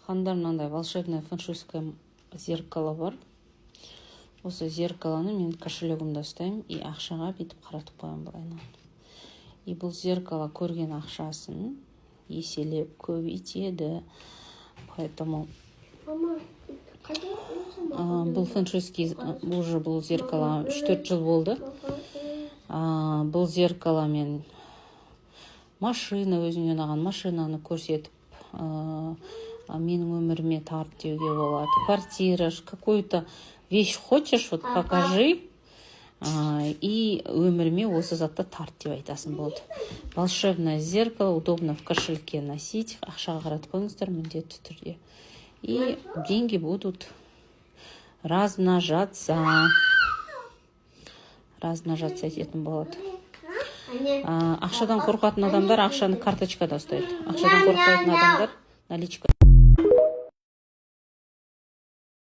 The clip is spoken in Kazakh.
Ханымдар, мынандай волшебное фэншуйское зеркало бар. Осы зеркалоны мен кошелегімде ұстаймын и ақшаға бүйтіп қаратып қоямын былайынан. И бұл зеркало көрген ақшасын еселеп көбейтеді, поэтому Мама, қайда өзің? Бұл фэншуйский, уже бұл зеркало 3-4 жыл болды. Бұл зеркаломен машина, өзіңе ұнаған машинаны көрсетіп, менің өміріме тарт деуге болады, квартира, какую-то вещь хочешь, вот покажи, и өміріме осы затты тарт деп айтасың, болды. Волшебное зеркало, удобно в кошельке носить. Ақшаға қаратып қойыңыздар міндетті түрде, и деньги будут размножаться, размножаться ететін болады. Әне. Ақшадан қорқатын адамдар ақшаны карточкада ұстайды, ақшадан қорықпайтын адамдар наличка.